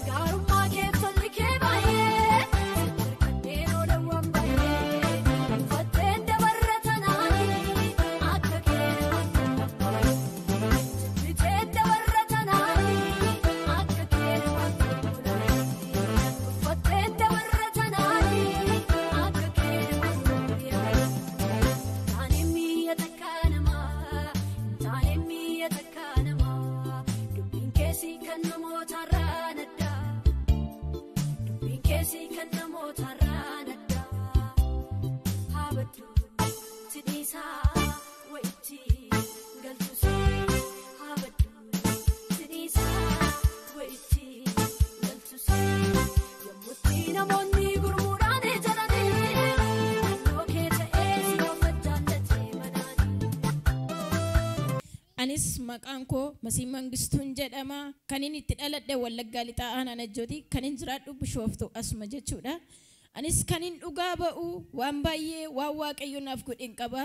Gaarummaa kee tolli kee baay'ee Kanneen oolawwan baay'ee Uffatteen dabarra tanaanii akka kee Biteen dabarra tanaanii akka kee Uffatteen dabarra tanaanii akka kee Taanee mi'a takka namaa Taanee mi'a takka namaa Dubbiin keessi kan namoota irraan addaa Dubbiin keessi kan namoota irraan addaa Haabaddu sidhiisaa wayitti galtusee Haabaddu sidhiisaa wayitti galtusee Yommutti namoonni gurmuudhaan jalanii Naannoo kee ta'ee si ofa jaallatee manaanii. Anis maqaan koo Masii Mangistuun jedhama. Kan inni itti dhaladhe Wallaggaa Lixaa Aanaa Najjooti. Kan inni jiraadhu Bishooftuu asuma jechuudha. Anis kan inni dhugaa ba'u waan baay'ee waan Waaqayyo naaf godhe hin qaba.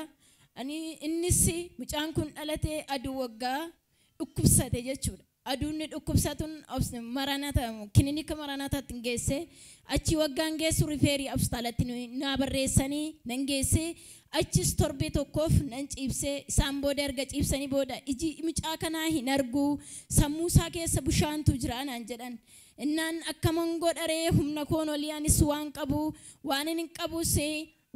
Ani innis mucaan kun dhalatee aduu waggaa dhukkubsate jechuudha. Aduun dhukkubsatuun Maraanaata kilinika Maraanaataatti hin geesse. Achi waggaan geessu rifeerii hospitaalatti naa barreessanii nan geesse. Achis torbee tokkoof nan ciibsee isaan booda erga ciibsanii booda iji mucaa kanaa hin argu sammuu isaa keessa bishaantu jira naan jedhan. Innaan akkaman godharee humna koon olii anis waan qabu waan hin qabus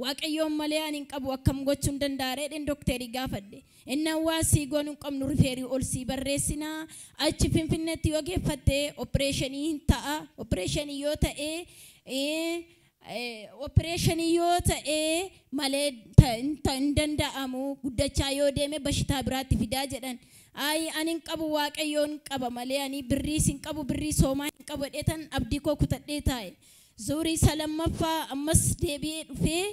Waaqayyoon malee ani hin qabu akkam gochuu hin danda'aree dhen dookterii gaafadhe. Innaan waa sii goonuu hin qabnu rifeerii ol sii barreessinaa achi Finfinneetti yoo geeffatte opereeshinii hin ta'a opereeshinii yoo ta'e opereeshinii yoo ta'e malee hin danda'amu guddachaa yoo deeme bashitaa biraatti fidaa jedhan. Ayi ani hin qabu Waaqayyoon qaba malee ani birriis hin qabu birrii soomaa hin qabu jedheetan abdii koo kutadhee taa'e. Zuurii isa lammaffaa ammas deebi'ee dhufee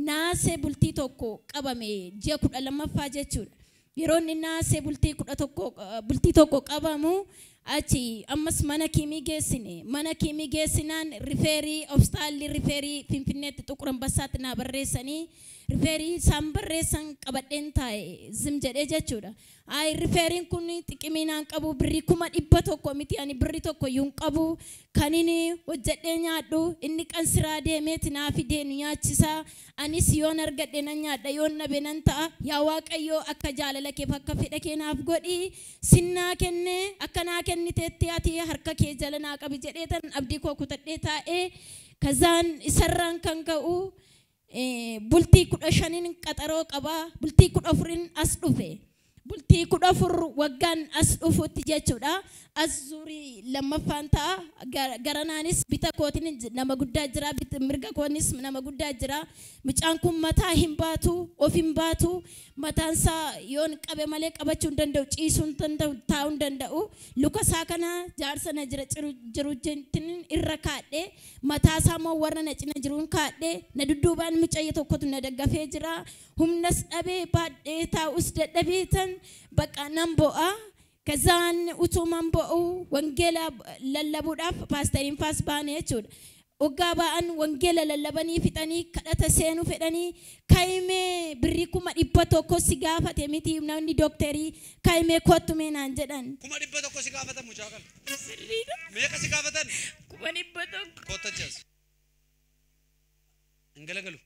naasee bultii tokko qabame ji'a 12ffaa jechuudha. Yeroo inni naasee bultii 11 bultii tokko qabamu achi ammas mana kiimii geessine. Mana kiimii geessinaan rifeerii hospitaalli rifeerii Finfinneetti Xuqur Ambassaatti naa barreessanii rifeerii isaan barreessan qabadheen taa'e zim jedhee jechuudha. Ayi rifeeriin kun xiqimii naan qabu birrii 100,000 miti ani birrii tokko iyyuu hin qabu kan inni hojjedhee nyaadhu inni qansiraa deemeeti naa fidee nu nyaachisa anis yoon argadhe nan nyaadha yoon dhabe nan ta'a yaa Waaqayyoo akka jaalala keef akka fedha kee naaf godhi sinnaa kenne akka naa kenniteetti ati harka kee jala naa qabi jedheetan abdii koo kutadhee taa'e. Kazaan isarraan kan ka'u bultii 15 qaxaroo qaba bultii 14 as dhufe. Bultii 14 waggaan as dhufutti jechuudha. As zuurii lammaffaan ta'a. Garanaanis bita kootiin nama guddaa jira, mirga kootiinis nama guddaa jira. Mucaan kun mataa hin baatu, of hin baatu. Mataan isaa yoon qabe malee qabachuu hin danda'u, ciisuu hin danda'u, taa'uu hin danda'u. Luka isaa kana jaarsa na jira jiru jettiin irra kaadhe. Mataa isaa immoo warra na cina jiruun kaadhe. Na dudduubaan mucayya tokkotu na daggafee jira. Humnas dhabee baadhee taa'us dadhabee tan bakka nan bo'a. Kazaan utuman bo'u wangeela lallabuudhaaf paasteriin faas baane jechuudha. Waggaa ba'an wangeela lallabanii fixanii kadhata seenuu fedhanii kaayimee birrii 100,000 si gaafate miti namni dookterii kaayimee kottu mee naan jedhan. 100,000 si gaafatan mucaa kana. Sirriidha. Meeqa si gaafatan? 100,000. Kottu achi as. Hin galagalu.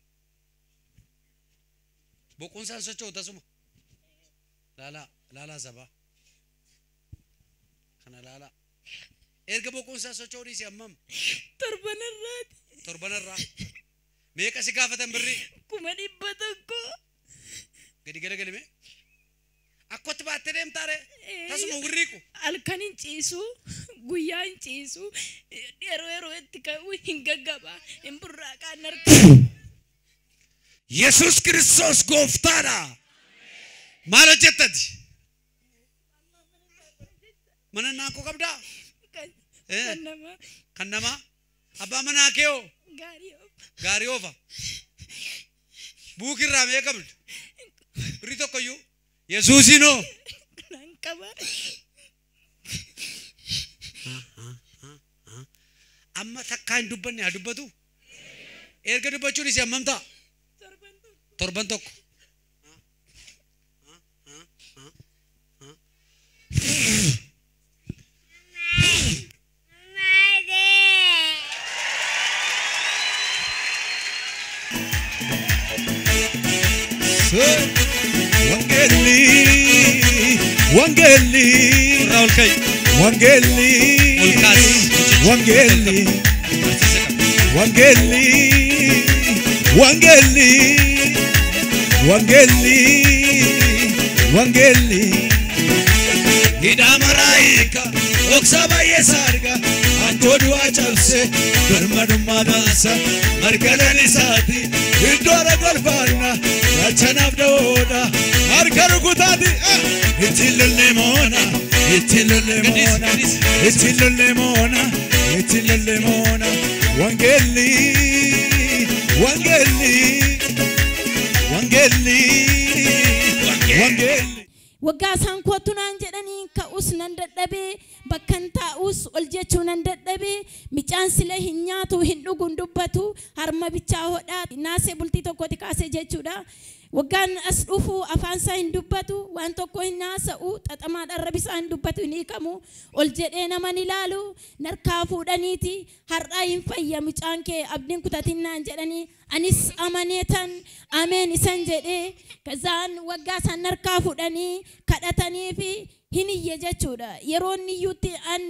Boquun isaan socho'u tasuma. Laalaa laalaa sabaa. Kana laalaa. Erga boquun isaa socho'uu dhiise hammam? Torbanarraati. Torbanarraa. Meeqa si gaafatan birrii? 100,000. Gadi galagali mee? Akkatti baattee deemtaa ree? Tasuma wirriiqu. Halkan hin ciisu, guyyaa hin ciisu, yeroo yeroo itti ka'u hin gaggaba, hin burraaqaan harka. Yesuus Kiristoos gooftaadha. Maal hojjettati? Mana naakoo qabdaa? Kan namaa. Kan namaa? Abbaa manaa kee hoo? Gaarii oofa. Gaarii oofa. Buukirraa mee qabdu? Birrii tokkoyyuu? Yesuusiin hoo? Nan qaba. Amma takkaa hin dubbanne haa dubbatu? Erga dubbachuun isii hammam ta'a? Torban tokko. Torban tokko. Wangeelli Wangeelli Irraa ol ka'i. Wangeelli Ol kaasi. Wangeelli Barsiisa qaba. Wangeelli Wangeelli Wangeelli Wangeelli hidhaa maraayika dhoksaa baay'eessa arga antoo du'aa cabse birmadummaa baasa marga lalisaati iddoo ragolfaanna gaachanaaf da'oodha harka rukutaati ittiin lolleemoona ittiin lolleemoona ittiin lolleemoona ittiin lolleemoona Wangeelli Wangeelli Wangeelli Wangeelli. Waggaa isaan kootu naan jedhanii ka'us nan dadhabee, bakkan taa'us ol jechuu nan dadhabee, micaan sila hin nyaatu, hin dhugu, hin dubbatu, harma bichaa hodhaa naasee bultii tokkotti kaasee jechuudha. Waggaan as dhufu afaan isaa hin dubbatu, waan tokko hin haasa'u, xaxamaa dharrabi isaa hin dubbatu, hin hiikamu, ol jedhee nama ni ilaalu, narkaa fuudhaniiti har'aa hin fayya mucaan kee abdiin kutatin naan jedhanii, anis amaneetan ameen isan jedhee, kazaan waggaa isaan narkaa fuudhanii kadhatanii fi hin iyye jechuudha. Yeroo inni iyyuutti an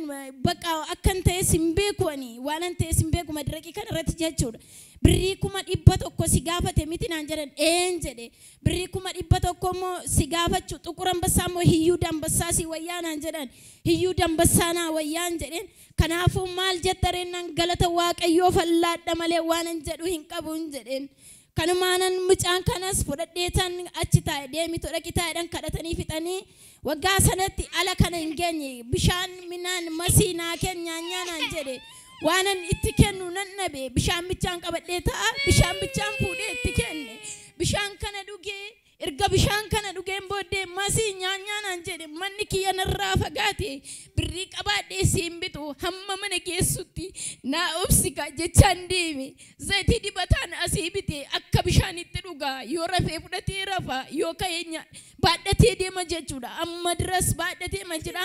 bakka akkan ta'es hin beeku, ani waanan ta'es hin beeku madiraqii kana irratti jechuudha. Birrii 100,000 si gaafate miti naan jedhan, een jedhe. Birrii 100,000 immoo si gaafachuu xuqur ambassaa immoo hiyyuu dambassaa si wayyaa naan jedhan, hiyyuu dambassaa naa wayyaan jedheen. Kanaafuu maal jetta reennaan galata Waaqayyoo fallaadha malee waanan jedhu hin qabu hin jedheen. Kanumaanan mucaan kanas fudhadheetan achi taa'e deemitu dhaqi taa'edhaan kadhatanii fixanii waggaa sanatti ala kana hin geenye bishaan minaan masii naa kenna nyaanaan jedhe. Waanan itti kennu nan dhabe, bishaan bichaan qabadhee ta'a, bishaan bichaan fuudhee itti kenne. Bishaan kana dhugee, erga bishaan kana dhugeen booddee masii nyaanaan jedhe, manni kiyya narraa fagaate, birrii qabaadhee siin bitu hamma mana geessutti naa obsika jechaan deeme. Zayitii dibataan asii bite akka bishaan itti dhugaa, yoo rafee fudhatee rafa, yoo ka'ee baadhatee deema jechuudha. Amma duras baadhatee ma jira.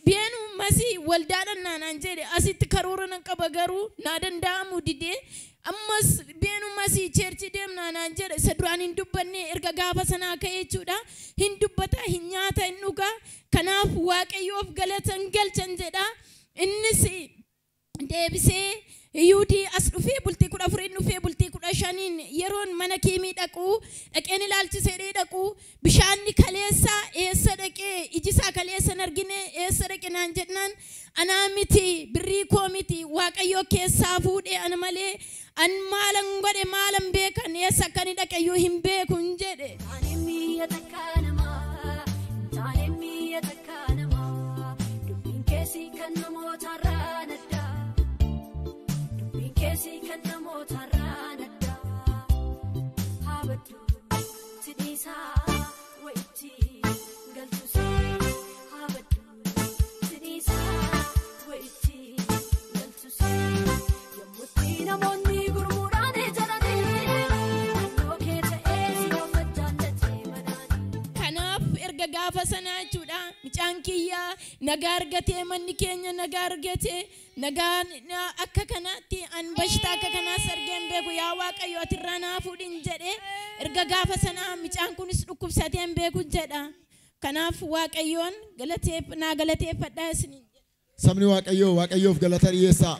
Beenu masii waldaadhaan naanaan jedhe, asitti karoora nan qaba garuu naa danda'amu didee. Ammas beenu masii cheerchi deemnaa naan jedhe, isa duraan hin dubbanne erga gaafa sanaa ka'e jechuudha. Hin dubbata, hin nyaata, hin dhuga. Kanaaf Waaqayyoof galata hin galchan jedha. Innis deebisee Yihuudii as dhufee bultii 14 dhufee bultii 15 yeroon mana kiimii dhaqu, dhaqeen ilaalchisee dhaqu, bishaanni kaleessa eessa dhaqee, iji isaa kaleessa hin argine eessa dhaqe naan jennaan, anaa miti birrii koo miti Waaqayyoo keessaa fuudhee ana malee an maalan godhe maalan beekan eessa akka inni dhaqe iyyuu hin beeku hin jedhe. Kanaaf erga gaafa sanaa jechuudha mucaan kiyyaa nagaa argatee, manni keenya nagaa argatee, nagaa akka kanaatti an bashita akka kanaas argee hin beeku, yaa Waaqayyo ati irraa naa fuudhin jedhee, erga gaafa sanaa mucaan kunis dhukkubsatee hin beeku jedha. Kanaaf Waaqayyoon naa galateeffadhaa isiniin jedha. Sabni Waaqayyoo Waaqayyoof galata dhiyeessaa.